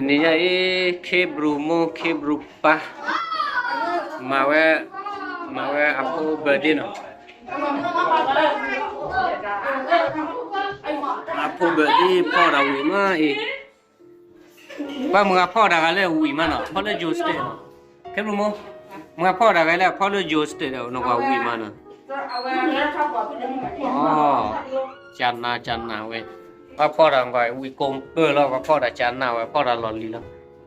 န့ၣ်ညါအံၤ ခ့ဘြူၤမိၢ်ခ့ဘြူၤပၢ် မၤဝဲ မၤဝဲအဖိ birthday နီၤ. အဖိ birthday ဖီၣ်တၢ်ဝံၤမးအံၤ, ပှၤမုၢ်ဂၤဖီၣ်တၢ်ဂၤလၢဝံၤမးနီၤ, ဖီၣ်လၢ Joe Street နီၤ. ခ့ဘြူၤမိၢ် မုၢ်ဂၤဖီၣ်တၢ်ဂၤလၢဖီၣ်လၢ Joe Street ဒီး နကွၢ်ဝံၤမးနီၤ. အီ ကနၤကနၤဝဲ, ပှၤဖီၣ်တၢ်ကွၢ်ဝံၤကိးပၢၢ်လီၤ, ပှၤဖီၣ်တၢ်ကနၤဝဲ ဖီၣ်တၢ်လီၢ်လံၤလီၤ.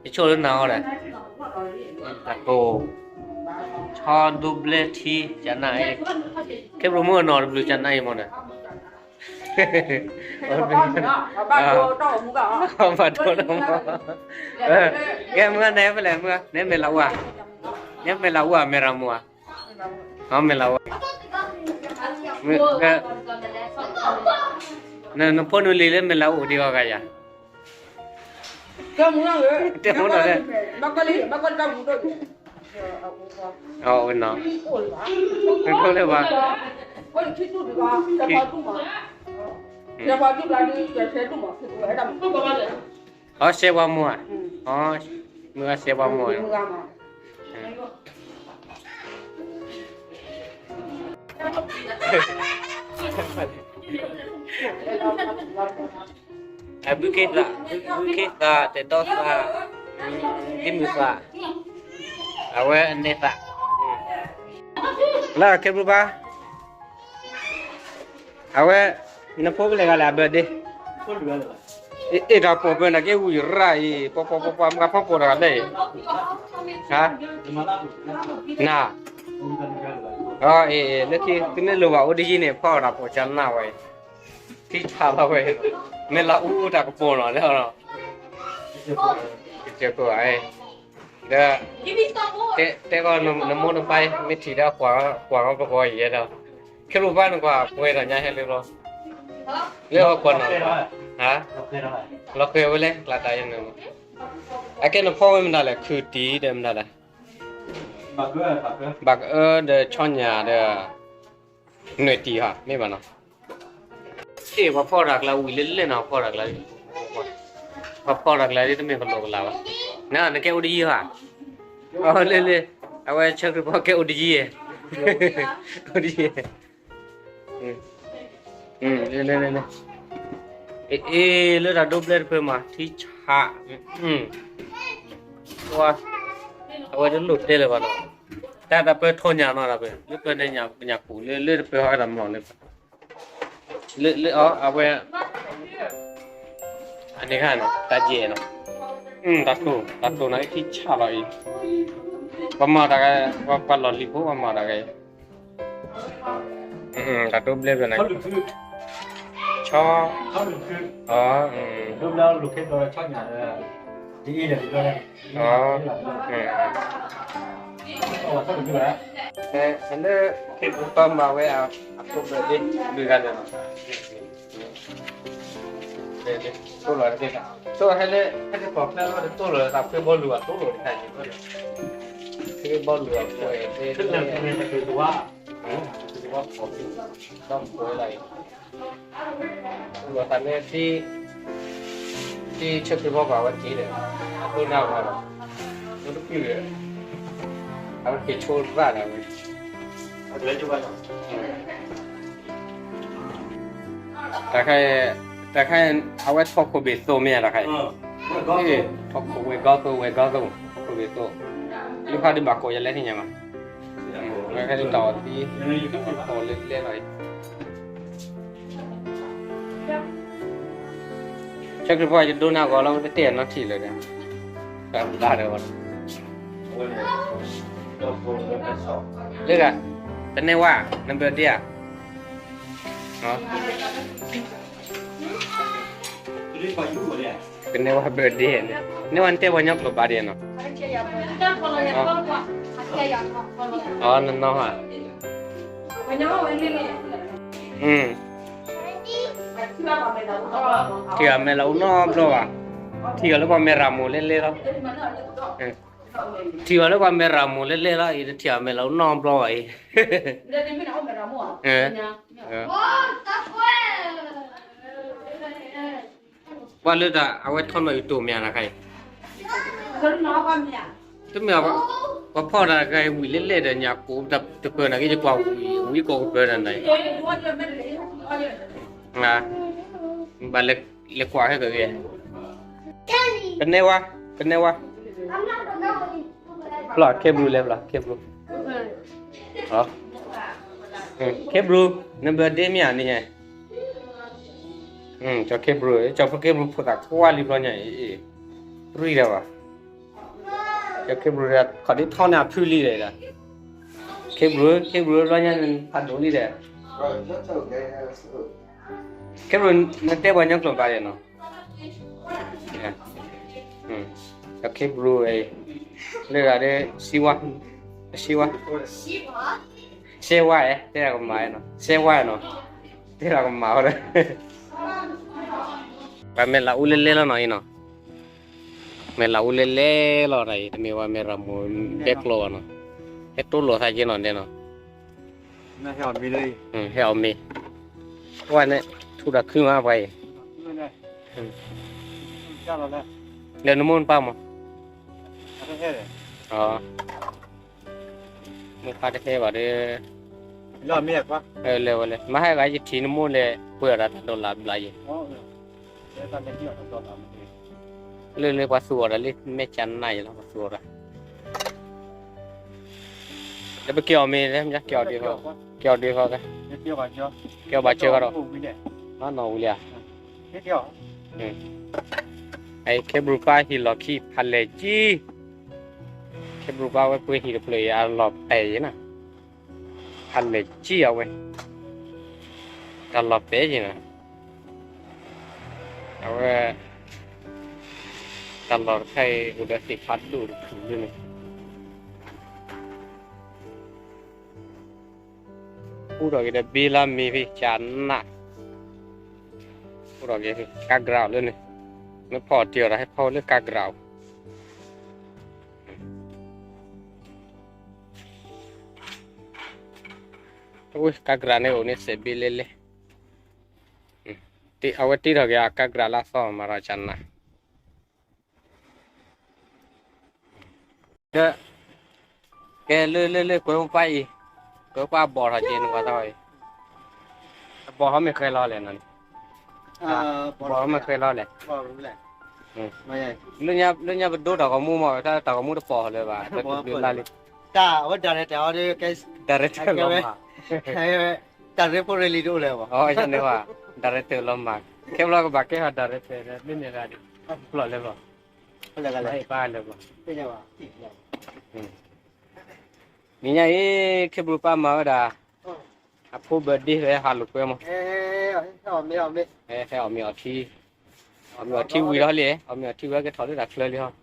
ယဆိၣ်လၢနၤအီၤဒီး တၢ်ကိး ဆီဒိဘျဲထံ ကနၤအံၤ, ခ့ဘြူၤမိၢ်အနီၢ်တဘျုး ကနၤအံၤမးနီၤ. ဘၣ်ဒိတၢ်မူ, ကဲမုၢ်ဂၤ နဲဖဲလဲၣ်မုၢ်ဂၤ, နဲမဲာ်လၤအူဧါ, နဲမဲာ်လၤအူဧါ, မဲာ်လၤအူဧါ, နဖိနလံၤလၢမဲာ်လၤအူဒံးအီၤဂၤယၤ, တဲမုၢ်ဂၤ, အဝဲနီၤ, နဖိလၢဘၣ်, အီ စဲပှၤမိၢ်ဧါ, အီ မုၢ်ဂၤ စဲပှၤမိၢ်ဧါ. အဘုခ့သး, ဘုခ့သး, တဲာ်တီသး, ဒ်မုၢ်သး, အဝဲအနဲသး, လၢခ့ဘြူၤပၢ် အဝဲ နဖိကလဲၤဂၤလဲၣ် အ birthday, အ့ၣ်တၢ်ပိာ်ပၢၢ်နၤက့ဝံၤရၣ်အံၤ, ပှၤပှၤပှၤပှၤ မုၢ်ဂၤဖီၣ်ပိာ်တဂၤလဲၣ်အံၤ, ဟါ, နၤ, အ့ၣ် လၢခံ သုမ့ၢ်လိၣ်ဘၣ်အိၣ်ဒ်ယံၤန့ၣ် ဖီၣ်တၢ်ပိာ်ကနၣ်ဝဲအံၤ, ထံဆးလီၤဝဲ, မဲာ်လၤအူတၢ်ကပီၤနီၤလၢ ကစၢၢ်ခိၣ်ဧါ, ဒီး တဲကီးနမိၢ်နပၢ် မ့ၢ်ထံၣ်ဒီးကွၢ်ကွၢ်ပဂီၤယဲဒီး, ခ့ဘြူၤပၢ်နကွၢ်ပှဲၤဒီးညါဟဲလၢလီၤ, လၢဟီကွၢ်နီၤ, ဟါ, လီၤဃဲၤဝဲလဲၣ် ကျးတၢ်ယဲန့ၣ်, အကဲနဖီၣ်ဝဲမတၤလဲၣ် ခုၣ်တံၢ်ဒီးမတၤလဲၣ်, ဘၣ်ကအၢဒီးဆီညၣ်ဒီး နွဲၣ်တံၢ်ဟါ မ့ၢ်ဘၣ်နီၤ. ဟ့ၣ် ပှၤဖီၣ်တၢ်ကျါဝံၤလၢလဲၣ်နီၤ ပှၤဖီၣ်တၢ်ကျါ, ပှၤဖီၣ်တၢ်ကျါဒ်တမ့ၢ်ကလိာ်ကလၤဘၣ်, နကဲအိၣ်တယံၤဟါ, အီ လၢလၢ, အဝဲဆၢခရံာ်ဖီၣ်ကဲအိၣ်တယံၤ, အိၣ်တယံၤ, လၢလၢလၢ, အ့ၣ် လၢတၢ်ဒိဘျဲၣ်တဖၢမး ထံဆး, အဝဲတလိၣ်တဲလၢၤဘၣ်နီၤ, တၢ်တၢ်ပၢထီညၣ်နီၤ တၢ်ပၢ, လၢပၢန့ၣ်ညၣ်ပူၤ လၢလၢတပၢဟီတၢ်မီၤလၢ လၢအီၤ အဝဲ အန့ၣ်ခါနီၤ တၢ်ယဲၢ်နီၤ, တၢ်တိၢ် တၢ်တိၢ်နီၤ အ့ၣ် ထံဆးလီၤအံၤ, ပှၤမၤတၢ်ဂၤ, ပှၤလီၢ်လံၤဖိ ပှၤမၤတၢ်ဂၤအံၤ, တၢ်တိၢ်ဘျဲၣ်ဘျဲၣ်နီၤ, ဆီ, အီ လၢ ပမၤဝဲအဖိဘၢၣ်ဒ့ မုၢ်ဂၤလဲၣ်နီၤ, တိၢ်လီၤတဘ့ၣ်, တိၢ်ဟဲလၢ ဟဲလၢပှၤဖျဲၣ်လီၤ တိၢ်လီၤသးဖဲဘီလူၤအတိၢ်လီၤတခါအံၤ, ဖဲဘီလူၤအဖဲ ဒီးပှဲၤလီၤအံၤ, လီၤသးလၢ ထံဆၢခရံာ်ဖိပှၤဝဲက့ၤဒီး အဒိၣ်နၢ်ဂီၤဒီး ဒိၣ်တကုၢ်ဒီး အဝဲက့ၤဆိရၣ်ဒီးဝဲ တခါ, တခါ အဝဲထီၣ်ခိၣ်ဘ့ၣ်သိမ့ၢ်ဧါ တခါအံၤ, ထီၣ်ခိၣ်ဝဲၤကီၢ်သိ ဝဲၤကီၢ်သိ ခိၣ်ဘ့ၣ်သိ, လၢခါဒုးဘၣ်ကိးယၤလဲၣ်သ့ၣ်ညါမး, ဝဲခဲဒုးတၢ်အီၣ်သံ ကိးလၢလဲၣ်လီၤအံၤ, ဆၢခရံာ်ဖိယဒိၣ်နၢ်ဂီၤလီၤ တတဲအနီထံၣ်လၢၤဒီး, တၢ်ဘၣ်ဒီးဝဲ လၢဂၤ, တန့ၢ်ဝဲ နဘၢၣ်ဒ့ဧါ, တန့ၢ်ဝဲဘၢၣ်ဒ့န့ၣ်, န့ၢ်ဝဲနတဲပှၤကညီကျိာ်ဘၣ်ဒ့နီၤ, အီ နနီၢ်ဟါ, ထံၣ်အမဲာ်လၤအိၣ်နီတဘျီဘၣ်, ထံၣ်အီၤလၢပှၤမဲာ်ရၤမိၢ်လဲၣ်လဲၣ်လီၤ, ထံၣ်အီၤလၢပှၤမဲာ်ရၤမိၢ်လဲၣ်လဲၣ်လီၤ အံၤတထံၣ်အီၤမဲာ်လၤအိၣ်နီတဘျီဘၣ်အံၤ, ပှၤလၢတၢ်အဝဲထီၣ်နီၣ်အံၤတိၢ်မ့ၢ်နခါအံၤ, တမ့ၢ် ပှၤဖီၣ်တၢ်တခါအံၤဝံၤလဲၣ်လဲၣ်ဒီး ညၣ်ကိးတပၢၢ်နာ်က့ ယကွၢ်ဝံၤ ဝံၤကိးကပၢၢ်တၢ်န့ၣ်, ဘၣ်လဲၤကွၢ်ခဲကဂ့ၤ, ကနဲဝါ, ကနဲဝါ, ဖျီၣ် ခ့ဘြူလဲၤဖျီၣ် ခ့ဘြူ, ခ့ဘြူ, နဘၢၣ်ဒ့မ့ၢ်ဧါန့ၣ်, ကၠီၤခ့ဘြူ, ကၠီၤခ့ဘြူဖိသၣ်ခွါလံဘျီညါအံၤ, ရံၣ်ဒၣ်ဘၣ် ကၠီၤခ့ဘြူ ခီၣ်ဒ့ထီန့ၣ်အဖုလံဒီး, ခ့ဘြူ ခ့ဘြူဘျီညါန့ၣ် ဖးဒိၣ်လံဒီး, ခ့ဘြူ နတဲပှၤညီကျိာ်ဘၣ်ယဲနီၤ, ကၠီၤခ့ဘြူ, လၢဂၤဒီး စံဝါ, စံဝါ, စဲဝါဧဲ တဲဒၣ်ကမၤနီၤ စဲဝါနီၤ, တဲဒၣ်ကမၤဝဲဒီး, ပှၤမဲာ်လးအူလဲလဲလီၤနီၤအံၤနီၤ, မဲာ်လးအူလဲလဲလီၤနီၤအံၤ တမ့ၢ်ဝဲမဲာ်ရၤမိၢ်ဘဲကျိးဘၣ်နီၤ, ဟဲတိလိာ်သးက့နီၤဒဲနီၤ, ဟဲအီၣ်မ့ၤ, ဝဲန့ၣ် ထူၣ်တၢ်ခုမးပှၤအံၤ, ဒီးနမိၢ်နပၢ်မး, မိၢ်ပၢ်တဟဲဘၣ်ဒီး, လဲၤဝဲလဲၣ် မဟါဂၤယထံၣ်နမိၢ်လဲၤပှ့ၤအီၣ်တၢ်တၢ်ဒီလၣ်ဘျးယဲ, လၢလၢပှၤသူၣ်အီၣ်တၢ်လၢ မဲာ်ကနၣ်ယဲလီၤ ပှၤသူၣ်အီၣ်တၢ်, ဒီးပက့ၤအီၣ်မ့ၤလဲၣ် က့ၤအီၣ်ဒုး, က့ၤအီၣ်ဒုးဃီက, က့ၤအီၣ်ဘၣ်စၢၤဃီဒီး, နီၢ်ဝံၤလံဧါ, ခ့ဘြူပၢ်ဟံၣ်လီၢ်ခံဖးလဲၢ်ကံ, ခ့ဘြူပၢ်ဝဲပှ့ၤဟံၣ်တဖျၢၣ်အံၤ အလီၢ်ပဲာ်ယဲနီၤ, ဖးလဲၢ်ကံအဝဲ, တၢ်လီၢ်ပဲာ်ယဲနီၤ, အဝဲ, တၢ်လီၢ်တခါအံၤအိၣ်ဒီးသ့ၣ်ဖးဒိၣ်တဖုလၢန့ၣ် အိၣ်ထီၣ်က့ၤဒီးဘ့လါမ့ၤဖဲကနၣ်, အိၣ်ထီၣ်က့ၤကါကြးအီၤလၢန့ၣ်, မ့ၢ်ဖီၣ်တ့ၢ်အီၤဒီး ဟဲဖီၣ်လၢကါကြးအီၤ, ကါကြးန့ၣ်အိၣ်န့ၣ်စဲးဘ့လဲလဲ, အဝဲတ့ထီၣ်က့ၤအကါကြးလၢအသီမးဒီးကနၣ် ဒီး, ကဲလၢလၢလၢကွဲးပှၤအံၤ, ကွဲးပှၤဘီၣ်ထီၣ်က့ၤနကွၢ်သီအံၤ, အဘီၣ်ဟီမ့ၢ်ဃဲလီၤလဲၣ်နီၤ, ဘီၣ်ဟီမ့ၢ်ဃဲလီၤလဲၣ်, လၢညါပဒိတၢ်ဂီၤမူမ့ၢ် တၢ်ဂီၤမူတပီၢ်လၢၤဘၣ်, တၢ်ဝဲ director အီၤဒီး director လီၤမး တၢ်ရ့ဖိရ့လံၤတအိၣ်လၢၤဘၣ်, န့ၣ်ဘၣ်, director လီၤမး, ခဲဘျီကဘၣ်ကဲဟီ director မ့ၢ်န့ၣ်ဂၤဒ်, ဖျီၣ်လၢၤဘၣ်, ပၢ်လၢၤဘၣ်, နံၤညါအံၤ ခ့ဘြူပၢ်မၤဝဲဒၣ်, အဖိ birthday ဝဲဟးလိာ်ကွဲမး, ဟဲအီၣ်မ့ၤအီထံ, အီၣ်မ့ၤအီထံဝံၤလီၤလံ, အီၣ်မ့ၤအီထံဝံၤကထီၣ်လၢတၢ်ချၢလံဟီ,